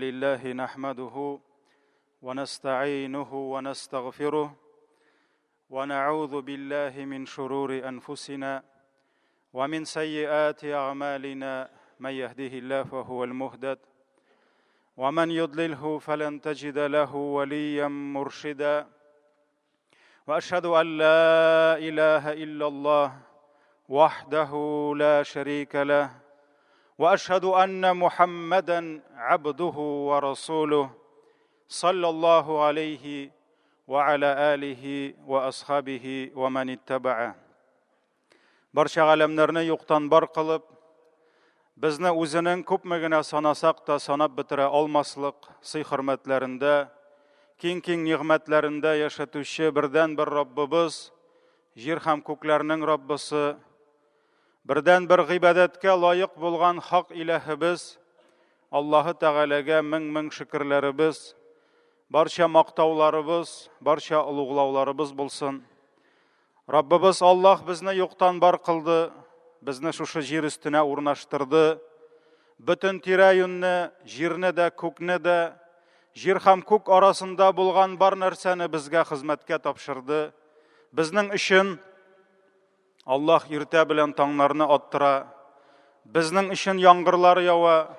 لله نحمده ونستعينه ونستغفره ونعوذ بالله من شرور أنفسنا ومن سيئات أعمالنا، من يهده الله فهو المهتد ومن يضلله فلن تجد له وليا مرشدا، وأشهد أن لا إله إلا الله وحده لا شريك له، وأشهد أن محمدا عبده ورسوله صلى الله عليه وعلى آله وأصحابه ومن اتبعه. Барча галәмнәрне юктан бар кылып, безне үзенең күпме генә санасак та санап бетерә алмаслык сый-хөрмәтләрендә, киң-киң нигъмәтләрендә яшәтүче бердәнбер Раббыбыз, җир һәм күкләрнең Раббысы, бердәнбер гыйбадәткә лаек булган хак иләһебез, Аллаһы Тәгаләгә мең-мең шөкерләребез, барча мактауларыбыз, барча олуглауларыбыз булсын. Раббыбыз Аллаһ безне юктан бар кылды, безне шушы җир өстенә урнаштырды. Бөтен тирә-юньне, җирне дә, күкне дә, җир һәм күк арасында булган бар нәрсәне безгә хезмәткә тапшырды. Безнең өчен Аллаһ иртә белән таңнарны аттыра, безнең өчен яңгырлар ява,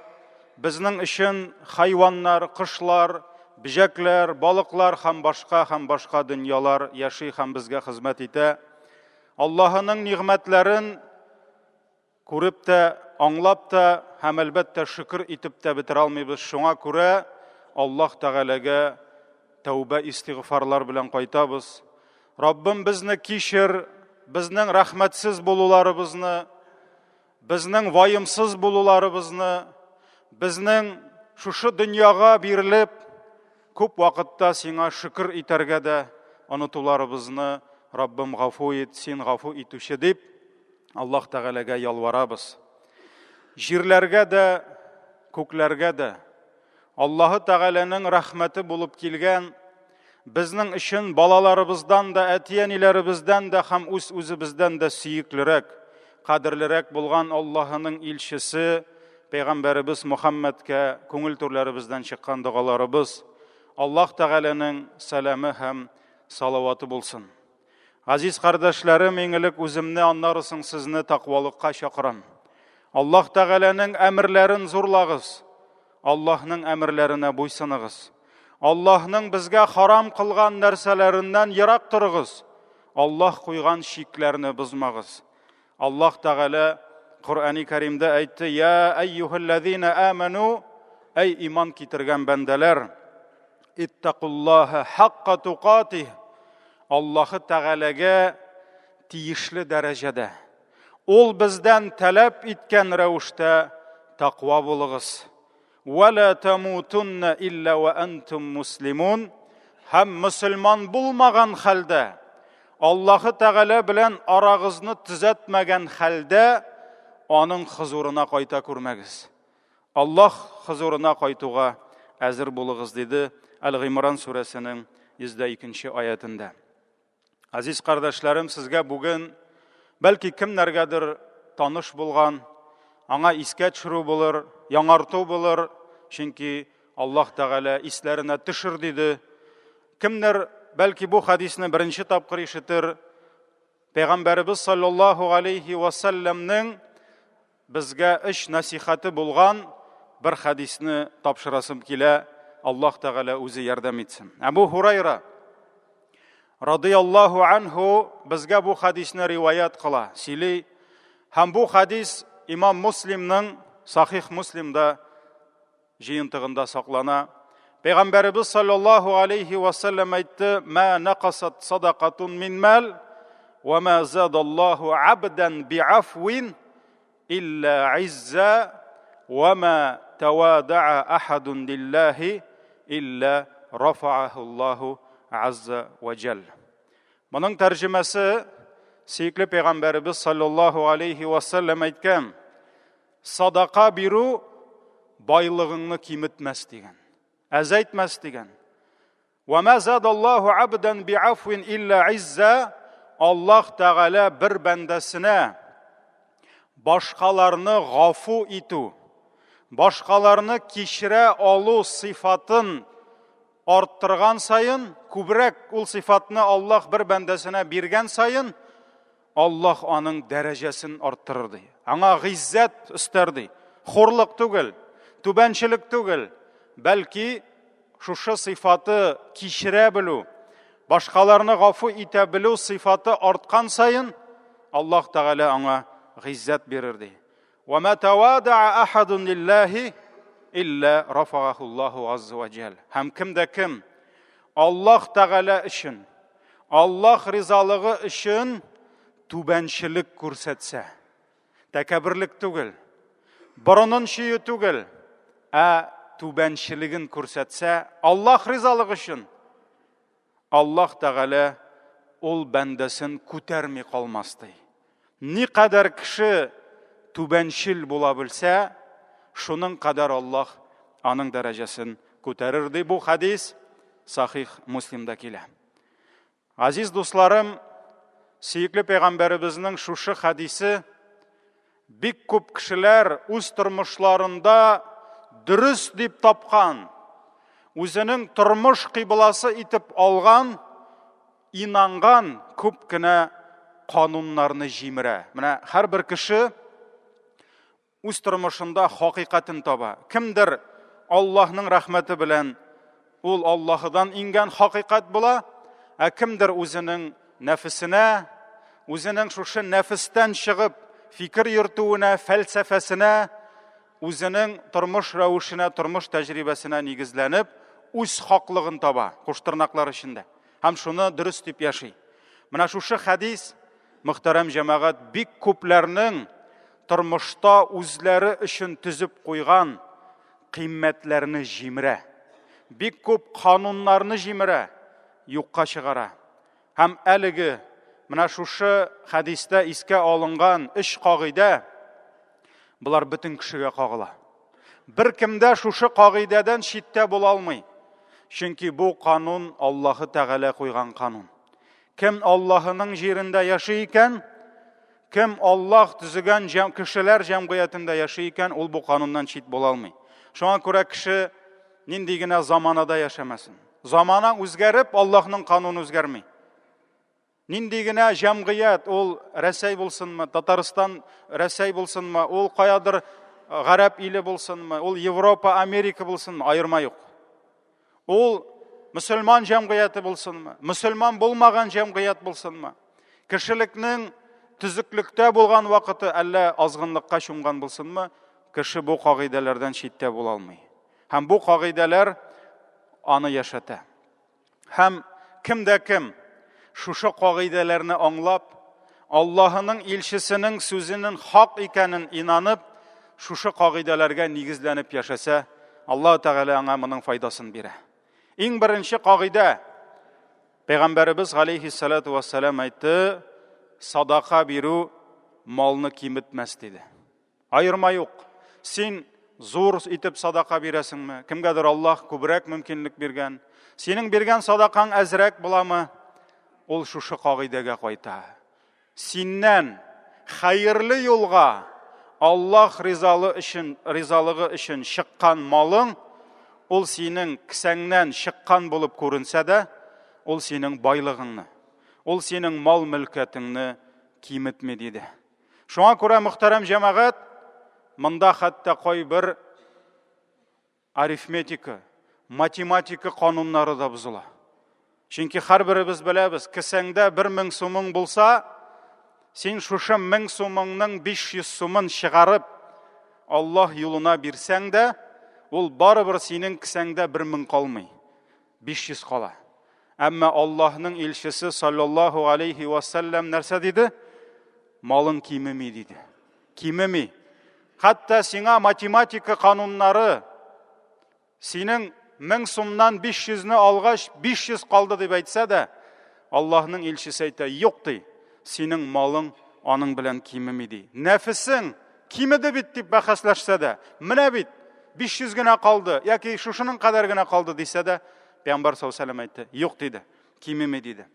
безнең өчен хайваннар, кошлар, бөҗәкләр, балыклар һәм башка һәм башка дөньялар яши һәм безгә хезмәт итә. Аллаһының нигъмәтләрен күреп тә, аңлап та һәм әлбәттә шөкер итеп тә бетерә алмыйбыз. Шуңа күрә Аллаһ Тәгаләгә тәүбә истигъфарлар белән кайтабыз. Раббым безне кичер, безнең рәхмәтсез булуларыбызны, безнең ваемсыз булуларыбызны, безнең шушы дөньяга бирелеп, күп вакытта сиңа шөкер итәргә дә онытуларыбызны Раббым гафу ит, син гафу итүче дип Аллаһ Тәгаләгә ялварабыз. Җирләргә дә, күкләргә дә Аллаһы Тәгаләнең рәхмәте булып килгән безнең өчен балаларыбыздан да, әти-әниләребездән дә һәм үз-үзебездән дә сөеклерәк, кадерлерәк булган Аллаһының илчесе Пәйгамбәребез Мөхәммәдкә күңел түрләребездән чыккан догаларыбыз, Аллаһ Тәгаләнең сәламе һәм салаваты булсын. Газиз кардәшләрем, иң элек үземне, аннары соң сезне тәкъвалыкка чакырам. Аллаһ Тәгаләнең әмерләрен зурлагыз. Аллаһның әмерләренә буйсыныгыз. Аллаһның безгә харам кылган нәрсәләреннән ерак торыгыз. Аллаһ куйган чикләрне бозмагыз. Аллаһ Тәгалә Коръәни Кәримдә әйтте: "Я әйюһәлләзина аману, әй иман китергән бәндәләр, иттакуллаһа хакка тукатих, Аллаһы Тәгаләгә тиешле дәрәҗәдә, ул бездән таләп иткән рәвештә тәкъва булыгыз. Ва ла тамутунна илля ва антум муслимун. Һәм мөселман булмаган хәлдә, Аллаһы Тәгалә белән арагызны төзәтмәгән хәлдә аның хозурына кайта күрмәгез. Аллаһ хозурына кайтуга әзер булыгыз, диде Әл-Гыймран сүрәсенең 102 аятендә. Азиз кардәшләрем, сезгә бүген бәлки кемнәргәдер таныш булган, аңа искә төшерү булыр, яңарту булыр, чөнки Аллаһ Тәгалә исләренә төшер диде. Кемнәр бәлки бу хадисне беренче тапкыр ишетер, Пәйгамбәребез саллаллаһу алейхи ва сәлләмнең Безгә өч нәсихәте булган бер хәдисне тапшырасым килә. Аллаһ Тәгалә үзе ярдәм итсен. Әбу Һурайра радыяллаһу анһу безгә бу хәдисне риваять кыла, сөйли. Һәм бу хәдис имам Муслимның Сахих Муслимда җыентыгында саклана. Пәйгамбәребез саллаллаһу алейхи ва саллям әйтте: "Ма нақасат садакатун мин мал, ва ма задаллаһу абдан би'афвин илля изза, ва ма тавадаа ахадун лиллахи илля рафааху Аллаху азза ва җалл." Моның тәрҗемәсе сөекле пәйгамбәребез саллаллаһу алейхи ва саллям әйткән: Садака бирү байлыгыңны киметмәс дигән. Әзәйтмәс дигән. Ва ма задаллаху абдан би'афвин илля изза. Аллаһ Тәгалә бер бәндәсенә башкаларны гафу итү, Башкаларны кичерә алу сыйфатын арттырган саен, күбрәк ул сыйфатны Аллаһ бер бәндәсенә биргән саен, Аллаһ аның дәрәҗәсен арттырыр ди. Аңа гыйззәт өстәр ди. Хурлык түгел, түбәнчелек түгел, бәлки шушы сыйфаты кичерә белү, башкаларны гафу итә белү сыйфаты арткан саен, Аллаһ Тәгалә аңа гыйззәт бирер ди. Ва ма тавадаа ахадун лиллаһи илля рафагаху Аллаһу азза ва җәл. Һәм кем дә кем Аллаһ Тәгалә өчен, Аллаһ ризалыгы өчен түбәнчелек күрсәтсә, тәкәбберлек түгел, борынын чөю түгел, ә түбәнчелеген күрсәтсә, Аллаһ ризалыгы өчен, Аллаһ Тәгалә ул бәндәсен күтәрми калмас ди. Никадәр кеше түбәнчел була белсә, шуның кадәр Аллаһ аның дәрәҗәсен күтәрер ди. Бу хәдис Сахих Муслимда килә. Азиз дусларым, сөекле пәйгамбәребезнең шушы хәдисе бик күп кешеләр үз тормышларында дөрес дип тапкан, үзенең тормыш кыйбласы итеп алган, инанган күп кенә кануннарны җимерә. Менә һәрбер кеше үз тормышында хакыйкатен таба. Кемдер Аллаһның рәхмәте белән ул Аллаһыдан иңгән хакыйкать була, ә кемдер үзенең нәфесенә, үзенең шушы нәфестән чыгып фикер йөртүенә, фәлсәфәсенә, үзенең тормыш рәвешенә, тормыш тәҗрибәсенә нигезләнеп, үз хаклыгын таба, куштырнаклар эчендә. Һәм шуны дөрес дип яши. Менә шушы хәдис, мөхтәрәм җәмәгать, бик күпләрнең тормышта үзләре өчен төзеп куйган кыйммәтләрне җимерә. Бик күп кануннарны җимерә, юкка чыгара. Һәм әлеге менә шушы хәдистә искә алынган өч кагыйдә болар бөтен кешегә кагыла. Беркем дә шушы кагыйдәдән читтә була алмый. Чөнки бу канун Аллаһы Тәгалә куйган канун. Кем Аллаһының җирендә яши икән, кем Аллаһ төзегән кешеләр җәмгыятендә яши икән, ул бу кануннан чит була алмый. Шуңа күрә кеше нинди генә заманада яшәмәсен. Замана үзгәреп, Аллаһның кануны үзгәрми. Нинди генә җәмгыять, ул Рәсәй булсынмы, Татарстан Рәсәй булсынмы, ул каядыр гарәп иле булсынмы, ул Европа, Америка булсынмы, аерма юк. Ул мөселман җәмгыяте булсынмы, мөселман булмаган җәмгыять булсынмы, кешелекнең төзеклектә булган вакыты әллә азгынлыкка чумган булсынмы, кеше бу кагыйдәләрдән читтә була алмый. Һәм бу кагыйдәләр аны яшәтә. Һәм кем дә кем шушы кагыйдәләрне аңлап, Аллаһының илчесенең сүзенең хак икәнен инанып, шушы кагыйдәләргә нигезләнеп яшәсә, Аллаһ Тәгалә аңа моның файдасын бирә. Иң беренче кагыйдә Пәйгамбәребез галәйһиссалату вассалам әйтте, садака бирү малны киметмәс диде. Аерма юк. Син зур итеп садака бирәсеңме? Кемгәдер Аллаһ күбрәк мөмкинлек биргән. Синең биргән садакаң әзрәк буламы? Ул шушы кагыйдәгә кайта. Синнән хәерле юлга Аллаһ ризалы өчен, ризалыгы өчен чыккан малың, ул синең кесәңнән чыккан булып күренсә дә, ул синең байлыгыңны, ул синең мал-мөлкәтеңне киметми, диде. Шуңа күрә, мөхтәрәм җәмәгать, монда хәтта кайбер арифметика, математика кануннары да бозыла. Чөнки һәрберебез беләбез, кесәңдә 1000 сумың булса, син шушы 1000 сумыңның 500 сумын чыгарып, Аллаһ юлына бирсәң дә, ул барыбер синең кесәңдә 1000 калмый. 500 кала. Әмма Аллаһның илчесе саллаллаһу алейхи ва саллям нәрсә диде? Малың кимеми диде. Кимеми. Хәтта сиңа математика кануннары синең 1000 сумнан 500-не алгач 500 калды дип әйтсә дә, Аллаһның илчесе әйтә, юк ди, синең малың аның белән кимеми ди. Нәфесең Кимеде бит дип бәхәсләшсә дә, менә бит 500 генә калды яки шушының кадәр генә калды дисә дә, Пәйгамбәр саллаллаһу алейһи әйтте, юк диде, кимеми диде.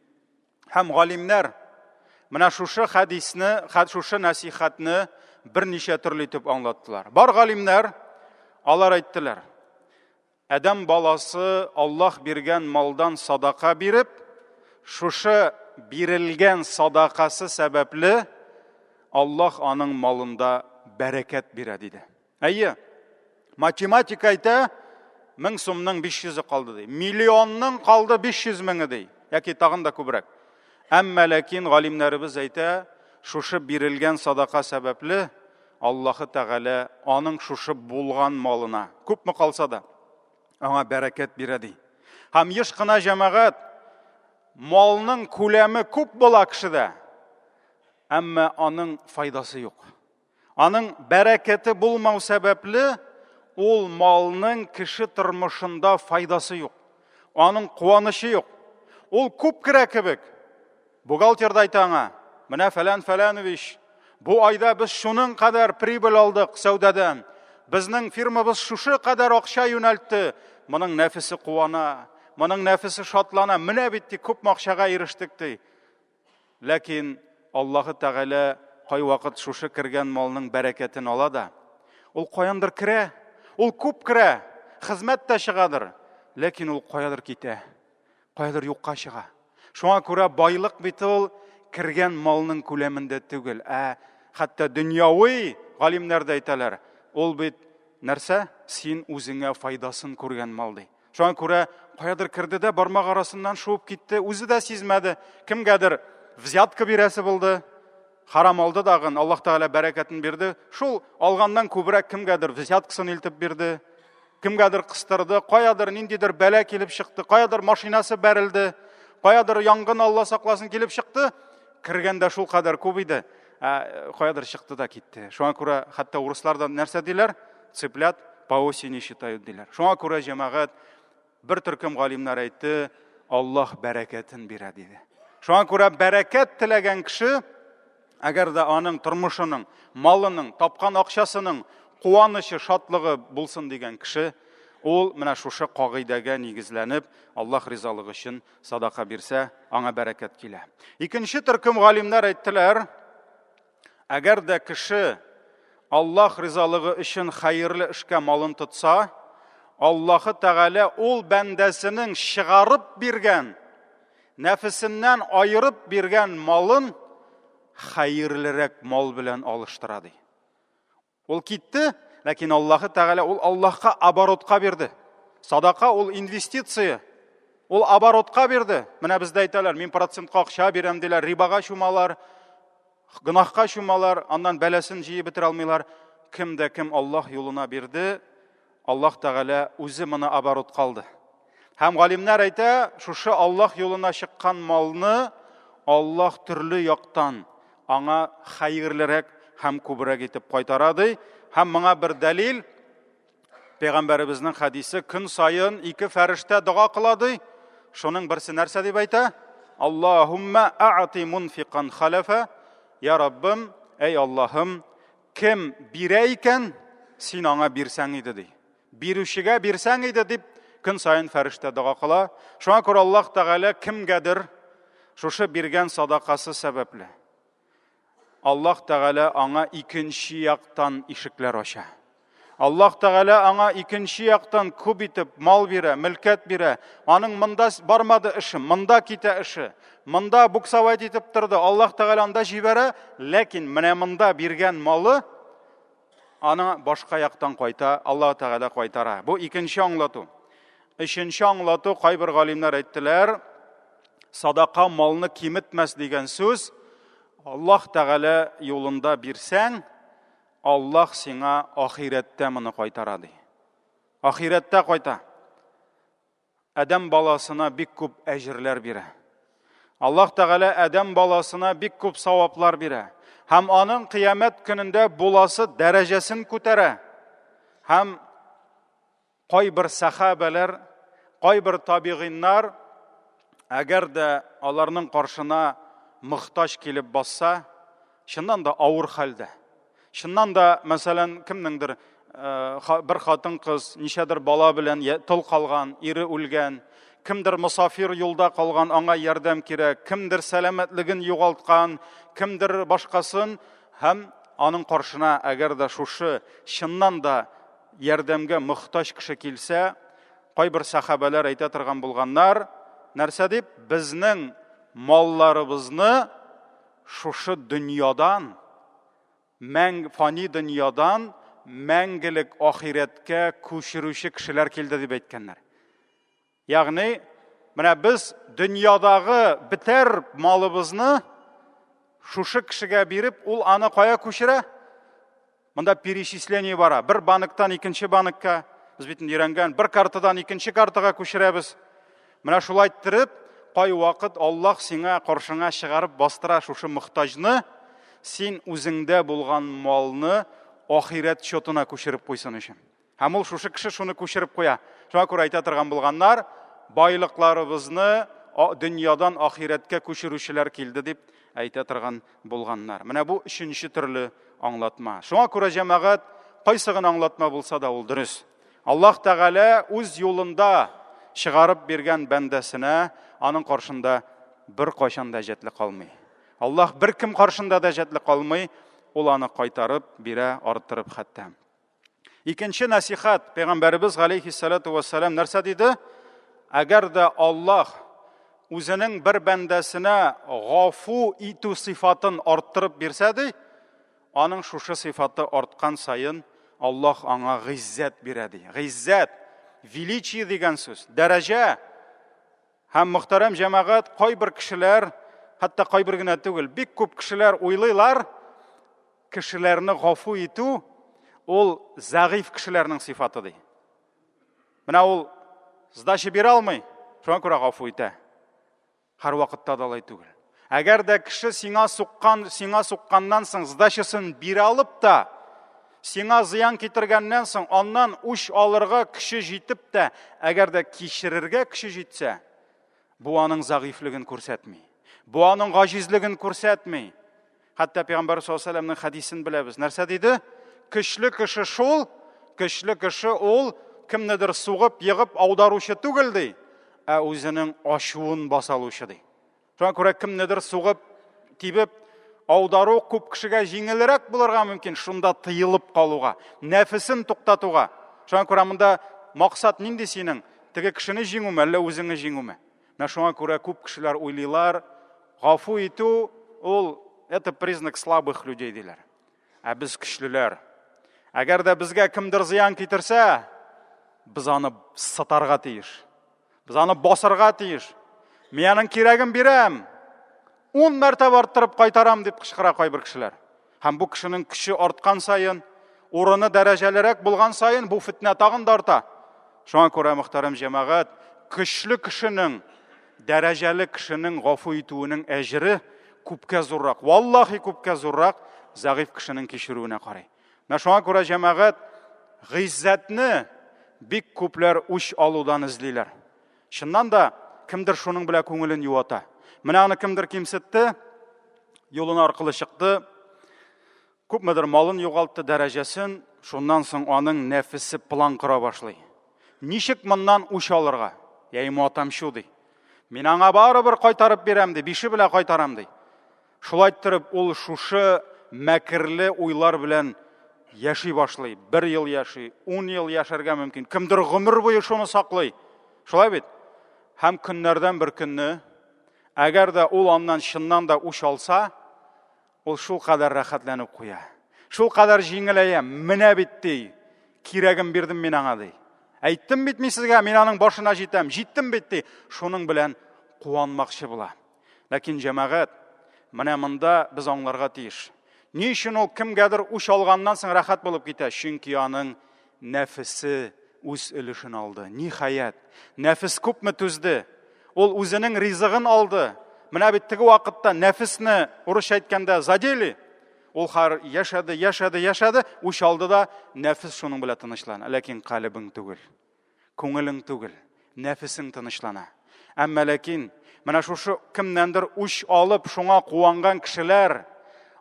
Һәм галимнәр менә шушы хәдисне, шушы нәсихәтне берничә төрле итеп аңлаттылар. Бар галимнәр Алар әйттеләр, Адәм баласы Аллаһ биргән малдан садака биреп, шушы бирелгән садакасы сәбәпле Аллаһ аның малында бәрәкәт бирә, диде. Әйе, математика әйтә, 1000 сумның 500-е калды ди. Миллионның калды 500 меңе ди, яки тагын да күбрәк. Әмма ләкин галимнәребез әйтә, шушы бирелгән садака сәбәпле Аллаһы Тәгалә аның шушы булган малына, күпме калса да, аңа бәрәкәт бирә ди. Һәм еш кына җәмәгать малның күләме күп була кешедә, әмма аның файдасы юк. Аның бәрәкәте булмау сәбәпле, ул малның кеше тормышында файдасы юк. Аның куанычы юк. Ул күп керә кебек. Бухгалтер да әйтә аңа, менә фәлән фәләнович, бу айда без шуның кадәр прибыль алдык сәүдәдән. Безнең фирмабыз шушы кадәр акча юнәлтте. Моның нәфесе куана, моның нәфесе шатлана. Менә бит ди, күпме акчага ирештек ди. Ләкин Аллаһы Тәгалә кайвакыт шушы кергән малның бәрәкәтен ала да, ул каяндыр керә, ул күп керә, хезмәт тә чыгадыр, ләкин ул каядыр китә, каядыр юкка чыга. Шуңа күрә байлык бит ул кергән малның күләмендә түгел, ә хәтта дөньяви галимнәр дә әйтәләр, ул бит нәрсә? Син үзеңә файдасын күргән мал ди. Шуңа күрә каядыр керде дә бармак арасыннан шуып китте, үзе дә сизмәде. Кемгәдер взятка бирәсе булды, харам алды дагын, Аллаһ Тәгалә бәрәкәтен бирде. Шул алганнан күбрәк кемгәдер взяткасын илтеп бирде, кемгәдер кыстырды, каядыр ниндидер бәла килеп чыкты, каядыр машинасы бәрелде, каядыр янгын Алла сакласын килеп чыкты. Кергәндә шул кадәр күп иде, ә каядыр чыкты да китте. Шуңа күрә хәтта урыслар да нәрсә диләр? Цыплят по осени считают диләр. Шуңа күрә җәмәгать бер төркем галимнәр әйтте, Аллаһ бәрәкәтен бирә диде. Шуңа күрә бәрәкәт теләгән кеше, әгәр дә аның тормышының, малының, тапкан акчасының куанычы, шатлыгы булсын дигән кеше, ул менә шушы кагыйдәгә нигезләнеп, Аллаһ ризалыгы өчен садака бирсә, аңа бәрәкәт килә. Икенче төркем галимнәр әйттеләр, Әгәр дә кеше Аллаһ ризалыгы өчен хәерле эшкә малын тотса, Аллаһы Тәгалә ул бәндәсенең чыгарып биргән, нәфесеннән аерып биргән малын хәерлерәк мал белән алыштыра ди. Ул китте, ләкин Аллаһы Тәгалә ул Аллаһка оборотка бирде. Садака ул инвестиция. Ул оборотка бирде. Менә бездә әйтәләр, мин процентка акча бирәм диләр, рибага чумалар, гөнаһка чумалар, аннан бәласен җыеп бетерә алмыйлар. Кем дә кем Аллаһ юлына бирде, Аллаһ Тәгалә үзе моны оборотка алды. Һәм галимнәр әйтә, шушы Аллаһ юлына чыккан малны Аллаһ төрле яктан аңа хәерлерәк һәм күбрәк итеп кайтара ди. Һәм моңа бер дәлил Пәйгамбәребезнең хәдисе көн саен ике фәрештә дога кыла ди. Шуның берсе нәрсә дип әйтә? Аллаһумма а'ти мунфикан халафа. Я Раббым, әй Аллаһым, кем бирә икән, син аңа бирсәң иде ди. Бирүчегә бирсәң иде дип көн саен фәрештә дога кыла. Шуңа күрә Аллаһ Тәгалә кемгәдер шушы биргән садакасы сәбәпле Аллаһ Тәгалә аңа икенче яктан ишекләр ача. Аллаһ Тәгалә аңа икенче яктан күп итеп мал бирә, мөлкәт бирә. Аның монда бармады эше, монда китә эше. Монда буксовать итеп торды, Аллаһ Тәгалә анда җибәрә, ләкин менә монда биргән малы аны башка яктан кайта, Аллаһ Тәгалә кайтара. Бу икенче аңлату. Өченче аңлату, кайбер галимнәр әйттеләр, садака малны киметмәс дигән сүз, Аллаһ Тәгалә юлында бирсәң, Аллаһ сиңа ахирәттә моны кайтара ди. Ахирәттә кайта. Адәм баласына бик күп әҗерләр бирә. Аллаһ Тәгалә адәм баласына бик күп саваплар бирә. Һәм аның кыямәт көнендә буласы дәрәҗәсен күтәрә. Һәм Кайбер сәхабәләр, кайбер табигыйннар, әгәр дә аларның каршына мохтаҗ килеп басса, чыннан да авыр хәлдә. Чыннан да, мәсәлән, кемнеңдер э, бер хатын-кыз ничәдер бала белән тол калган, ире үлгән, кемдер мосафир юлда калган, аңа ярдәм кирәк, кемдер сәламәтлеген югалткан, кемдер башкасын һәм аның каршына әгәр дә шушы чыннан да ярдәмгә мохтаҗ кеше килсә, кайбер сәхабәләр әйтә торган булганнар, нәрсә дип, безнең малларыбызны шушы дөньядан, мәң фани дөньядан мәңгелек ахирәткә күчерүче кешеләр килде дип әйткәннәр. Ягъни, менә без дөньядагы бетәр малыбызны шушы кешегә биреп, ул аны кая күчерә? Монда перечисление бара. Бер банктан икенче банкка, без бит өйрәнгән, бер картадан икенче картага күчерәбез. Менә шулай иттереп, кай вакыт Аллаһ сиңа каршыңа чыгарып бастыра шушы мохтаҗны, син үзеңдә булган малны ахирәт счетына күчереп куйсын өчен. Һәм ул шушы кеше шуны күчереп куя. Шуңа күрә әйтә торган булганнар, байлыкларыбызны дөньядан ахирәткә күчерүчеләр килде дип әйтә торган булганнар. Менә бу өченче төрле аңлатма. Шуңа күрә җәмәгать кайсы гына аңлатма булса да ул дөрес. Аллаһ Тәгалә үз юлында чыгарып биргән бәндәсенә аның каршында бер кайчан да әҗәтле калмый. Аллаһ беркем каршында да әҗәтле калмый, ул аны кайтарып бирә, арттырып хәтта. Икенче нәсихәт, пәйгамбәребез галәйһиссалату вассалам нәрсә диде? Әгәр дә Аллаһ үзенең бер бәндәсенә гафу итү сыйфатын арттырып бирсә ди, аның шушы сыйфаты арткан саен Аллаһ аңа гыйззәт бирә ди. Гыйззәт, величие дигән сүз, дәрәҗә. Һәм мөхтәрәм җәмәгать, кайбер кешеләр, хәтта кайбер генә түгел, бик күп кешеләр уйлыйлар, кешеләрне гафу итү ул зәгыйфь кешеләрнең сыйфаты ди. Менә ул сдача бирә алмый, шуңа күрә гафу итә. Һәрвакытта да алай түгел. Әгәр дә кеше сиңа суккан, сиңа сукканнан соң сдачасын бирә алып та, сиңа зыян китергәннән соң аннан үч алырга көче җитеп тә, әгәр дә кичерергә көче җитсә, бу аның зәгыйфьлеген күрсәтми. Бу аның гаҗизлеген күрсәтми. Хәтта Пәйгамбәр саллаллаһу алейһи вәсәлләмнең хәдисен беләбез. Нәрсә диде? Көчле кеше шул, көчле кеше ул кемнедер сугып, егып аударучы түгел ди, ә үзенең ачуын баса алучы ди. Шуңа күрә кемнедер сугып, тибеп аудару күп кешегә җиңелрәк булырга мөмкин, шунда тыелып калуга, нәфесен туктатуга. Шуңа күрә монда максат нинди синең? Теге кешене җиңүме, әллә үзеңне җиңүме? Менә шуңа күрә күп кешеләр уйлыйлар, гафу итү ул это признак слабых людей диләр. Ә без көчлеләр. Әгәр дә безгә кемдер зыян китерсә, без аны сытарга тиеш. Без аны басарга тиеш. Мин аның кирәген бирәм. Ун мәртәбә арттырып кайтарам дип кычкыра кайбер кешеләр. Һәм бу кешенең көче арткан саен, урыны дәрәҗәлерәк булган саен бу фитнә тагын да арта. Шуңа күрә, мөхтәрәм җәмәгать, көчле кешенең, дәрәҗәле кешенең гафу итүенең әҗере күпкә зуррак. Валлахи күпкә зуррак зәгыйфь кешенең кичерүенә карый. Менә шуңа күрә җәмәгать гыйззәтне бик күпләр үч алудан эзлиләр. Чыннан да, кемдер шуның белән күңелен юата. Менә аны кемдер кимсетте, юлына аркылы чыкты, күпмедер малын югалтты, дәрәҗәсен, шуннан соң аның нәфесе план кора башлый. Ничек моннан үч алырга? Я ему отомщу, ди. Мин аңа барыбер кайтарып бирәм, ди, бише белән кайтарам, ди. Шулай иттереп, ул шушы мәкерле уйлар белән яши башлый. Бер ел яши, ун ел яшәргә мөмкин. Кемдер гомер буе шуны саклый. Шулай бит? Һәм көннәрдән бер көнне, әгәр дә ул аннан чыннан да үч алса, ул шул кадәр рәхәтләнеп куя. Шул кадәр җиңеләя. Менә бит ди, кирәген бирдем мин аңа ди. Әйттем бит мин сезгә, мин аның башына җитәм. Җиттем бит ди. Шуның белән куанмакчы була. Ләкин җәмәгать, менә монда без аңларга тиеш. Ни өчен ул кемгәдер үч алганнан соң рәхәт булып китә? Чөнки аның нәфесе үз өлешен алды. Ниһаять, нәфес күпме түзде? Ул үзенең ризыгын алды. Менә бит теге вакытта нәфесне, урысча әйткәндә, задели. Ул хәр яшәде, яшәде, яшәде, үч алды да, нәфес шуның белән тынычлана. Ләкин калебең түгел. Күңелең түгел, нәфесең тынычлана. Әмма ләкин менә шушы кемнәндер үч алып, шуңа куанган кешеләр,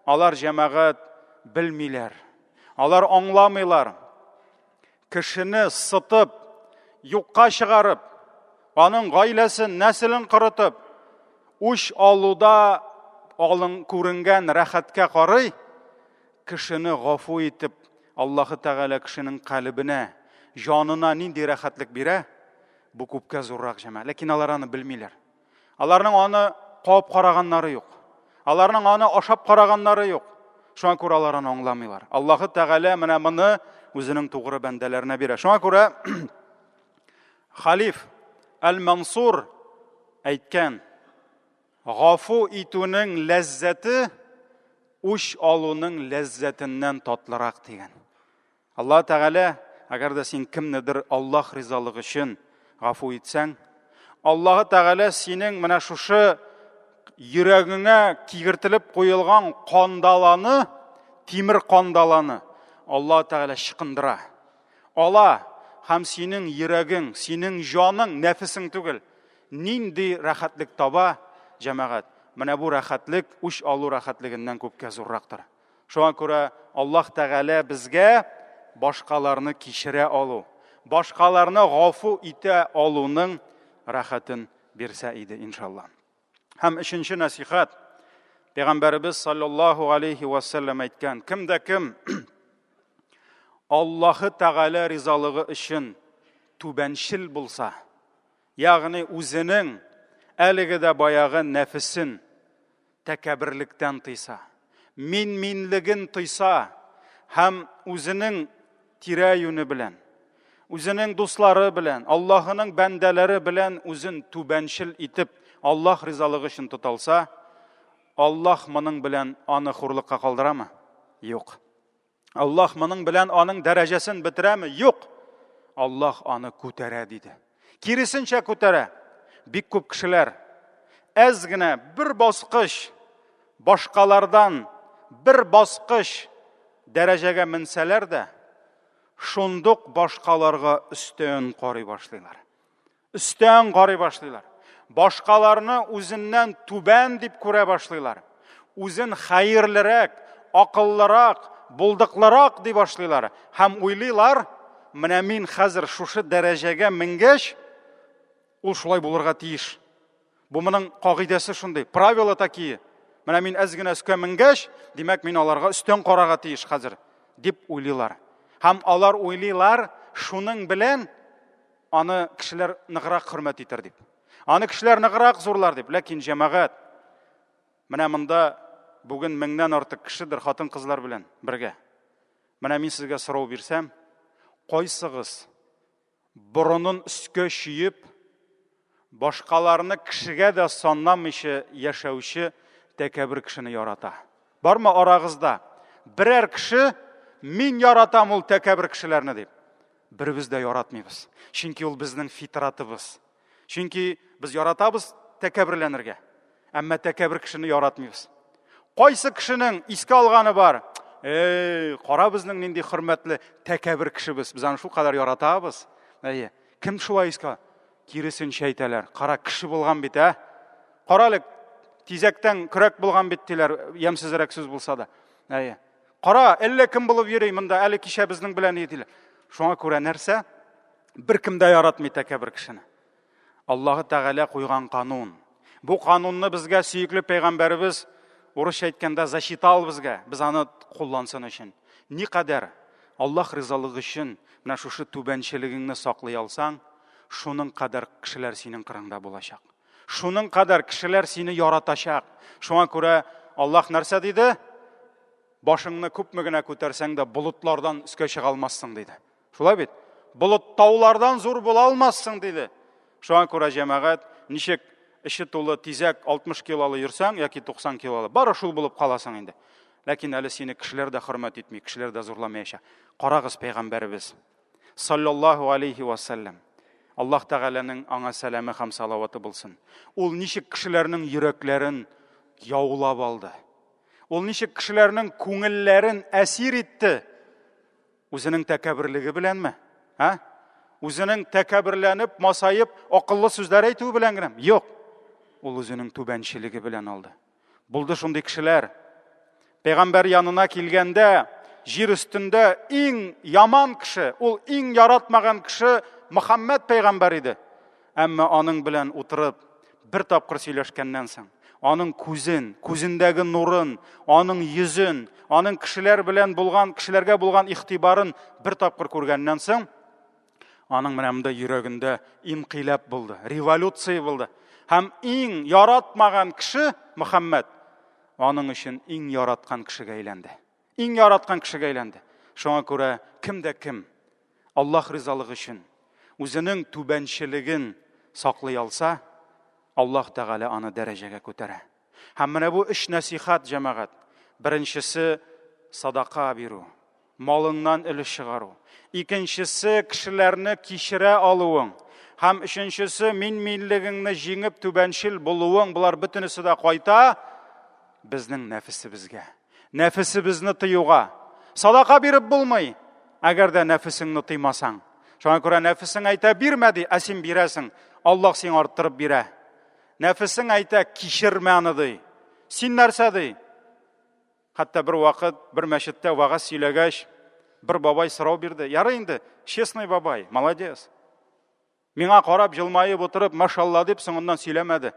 алар җәмәгать белмиләр. Алар аңламыйлар. Кешене сытып, юкка чыгарып, аның гаиләсен, нәселен корытып, үч алуда алын күренгән рәхәткә карый, кешене гафу итеп, Аллаһы Тәгалә кешенең калебенә, җанына нинди рәхәтлек бирә, бу күпкә зуррак җәмәгать. Ләкин алар аны белмиләр. Аларның аны кабып караганнары юк. Аларның аны ашап караганнары юк. Шуңа күрә алар аны аңламыйлар. Аллаһы Тәгалә менә моны үзенең тугры бәндәләренә бирә. Шуңа күрә халиф Әл-Мансур әйткән, Гафу итүнең ләззәте үч алуның ләззәтеннән татлырак дигән. Аллаһ Тәгалә, әгәр дә син кемнедер Аллаһ ризалыгы өчен гафу итсәң, Аллаһ Тәгалә синең менә шушы йөрәгеңә кигертелеп куелган кандаланы, тимер кандаланы Аллаһ Тәгалә чыкындыра. Ала һәм синең йөрәгең, синең җаның, нәфесең түгел, нинди рәхәтлек таба, җәмәгать, менә бу рәхәтлек үч алу рәхәтлегеннән күпкә зуррактыр. Шуңа күрә Аллаһ Тәгалә безгә башкаларны кичерә алу, башкаларны гафу итә алуның рәхәтен бирсә иде, иншалла. Һәм өченче нәсихәт, Пәйгамбәребез саллаллаһу алейхи ва саллям әйткән, кем дә кем Аллаһы Тәгалә ризалыгы өчен түбәнчел булса, ягъни үзенең әлеге дә баягы нәфесен тәкәбберлектән тыйса, мин-минлеген тойса һәм үзенең тирә-юне белән, үзенең дуслары белән, Аллаһының бәндәләре белән үзен түбәнчел итеп, Аллаһ ризалыгы өчен тоталса, Аллаһ моның белән аны хурлыкка калдырамы? Юк. Аллаһ моның белән аның дәрәҗәсен бетерәме? Юк. Аллаһ аны күтәрә диде. Киресенчә күтәрә. Бик күп кешеләр әз генә бер баскыч башкалардан бер баскыч дәрәҗәгә менсәләр дә, шундук башкаларга өстен карый башлыйлар. Өстән карый башлыйлар. Башкаларны үзеннән түбән дип күрә башлыйлар. Үзен хәерлерәк, акыллырак, булдыклырак ди башлыйлар. Һәм уйлыйлар, менә мин хәзер шушы дәрәҗәгә менгәч, ул шулай булырга тиеш. Бу моның кагыйдәсе шундый, правила такие. Менә мин әз генә өскә менгәч, димәк, мин аларга өстән карарга тиеш хәзер, дип уйлыйлар. Һәм алар уйлыйлар, шуның белән аны кешеләр ныграк хөрмәт итәр дип. Аны кешеләр ныграк зурлар дип. Ләкин җәмәгать менә монда бүген меңнән артык кешедер хатын-кызлар белән бергә. Менә мин сезгә сорау бирсәм, кайсыгыз борынын өскә чөеп, башкаларны кешегә дә санламыйча яшәүче тәкәббер кешене ярата? Бармы арагызда берәр кеше, мин яратам ул тәкәббер кешеләрне дип? Беребез дә яратмыйбыз. Чөнки ул безнең фитратыбыз. Чөнки без яратабыз тәкәбберләнергә. Әмма тәкәббер кешене яратмыйбыз. Кайсы кешенең искә алганы бар? Эй, кара безнең нинди хөрмәтле тәкәббер кешебез. Без аны шулкадәр яратабыз. Әйе. Кем шулай искә? Киресенчә әйтәләр. Кара кеше булган бит, ә? Кара әле, тизәктән көрәк булган бит диләр, ямьсезрәк сүз булса да. Әйе. Кара, әллә кем булып йөри монда, әле кичә безнең белән диләр. Шуңа күрә нәрсә? Беркем дә яратмый тәкәббер кешене. Аллаһы Тәгалә куйган канун. Бу канунны безгә сөекле пәйгамбәребез урысча әйткәндә зачитал безгә, без аны куллансын өчен. Никадәр Аллаһ ризалыгы өчен менә шушы түбәнчелегеңне саклый алсаң, шуның кадәр кешеләр синең кырыңда булачак. Шуның кадәр кешеләр сине яратачак. Шуңа күрә Аллаһ нәрсә диде? Башыңны күпме генә күтәрсәң дә, болытлардан өскә чыга алмассың, диде. Шулай бит? Болыт таулардан зур була алмассың, диде. Шуңа күрә җәмәгать, ничек эче тулы тизәк 60 килолы йөрсәң яки 90 килолы, бары шул булып каласың инде. Ләкин әле сине кешеләр дә хөрмәт итми, кешеләр дә зурламаячак. Карагыз пәйгамбәребез саллаллаһу алейхи ва саллям. Аллаһ Тәгаләнең аңа сәламе һәм салаваты булсын. Ул ничек кешеләрнең йөрәкләрен яулап алды. Ул ничек кешеләрнең күңелләрен әсир итте? Үзенең тәкәбберлеге беләнме? Ә? Үзенең тәкәбберләнеп, масаеп, акыллы сүзләр әйтүе белән генә? Юк. Ул үзенең түбәнчелеге белән алды. Булды шундый кешеләр. Пәйгамбәр янына килгәндә, җир өстендә иң яман кеше, ул иң яратмаган кеше Мөхәммәд пәйгамбәр иде. Әмма аның белән утырып, бер тапкыр сөйләшкәннән соң, Аның күзен, күзендәге нурын, аның йөзен, аның кешеләр белән булган, кешеләргә булган игътибарын бер тапкыр күргәннән соң, аның менә монда йөрәгендә инкыйлаб булды, революция булды. Һәм иң яратмаган кеше Мөхәммәд аның өчен иң яраткан кешегә әйләнде. Иң яраткан кешегә әйләнде. Шуңа күрә кем дә кем Аллаһ ризалыгы өчен үзенең түбәнчелеген саклый алса, Аллаһ Тәгалә аны дәрәҗәгә күтәрә. Һәм менә бу өч нәсихәт, җәмәгать. Беренчесе садака бирү, малыңнан өлеш чыгару. Икенчесе кешеләрне кичерә алуың. Һәм өченчесе мин-минлегеңне җиңеп түбәнчел булуың. Болар бөтенесе дә кайта безнең нәфесебезгә. Нәфесебезне тыюга. Садака биреп булмый, әгәр дә нәфесеңне тыймасаң. Шуңа күрә нәфесең әйтә, бирмә ди, ә син бирәсең. Аллаһ сиңа арттырып бирә. Нәфесең әйтә, кичермә аны ди. Син нәрсә ди? Хәтта бер вакыт бер мәчеттә вәгазь сөйләгәч, бер бабай сорау бирде. Ярый инде, честный бабай, молодец. Миңа карап, җылмаеп утырып, машалла дип, соңыннан сөйләмәде.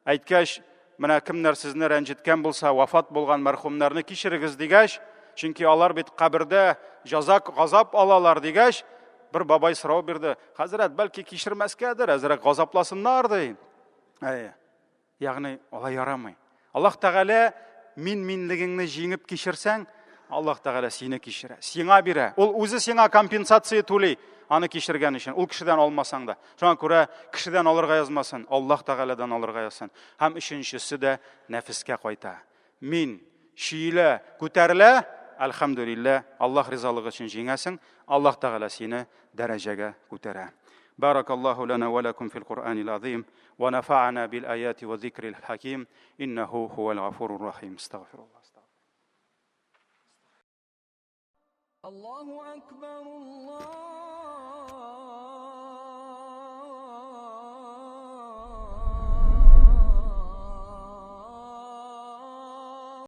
Әйткәч, менә кемнәр сезне рәнҗеткән булса, вафат булган мәрхүмнәрне кичерегез дигәч, чөнки алар бит кабердә җаза, газап алалар дигәч, бер бабай сорау бирде. Хәзрәт, бәлки кичермәскәдер, әзрәк газапласыннар ди. Әйе. Ягъни алай ярамый. Аллаһ Тәгалә мин-минлегеңне җиңеп кичерсәң, Аллаһ Тәгалә сине кичерә, сиңа бирә. Ул үзе сиңа компенсация түли, аны кичергән өчен. Ул кешедән алмасаң да. Шуңа күрә кешедән алырга язмасын, Аллаһ Тәгаләдән алырга язсын. Һәм өченчесе дә нәфескә кайта. Мин чөелә, күтәрелә, әлхәмдүлилләһ, Аллаһ ризалыгы өчен җиңәсең, Аллаһ Тәгалә сине дәрәҗәгә күтәрә. Баракаллаһу лана ва лакум фил Куръанил азим ва нафа'ана бил аяти ва зикрил хаким иннаху хувал гафурур рахим. Астагфируллах. Аллаһу акбар, Аллаһу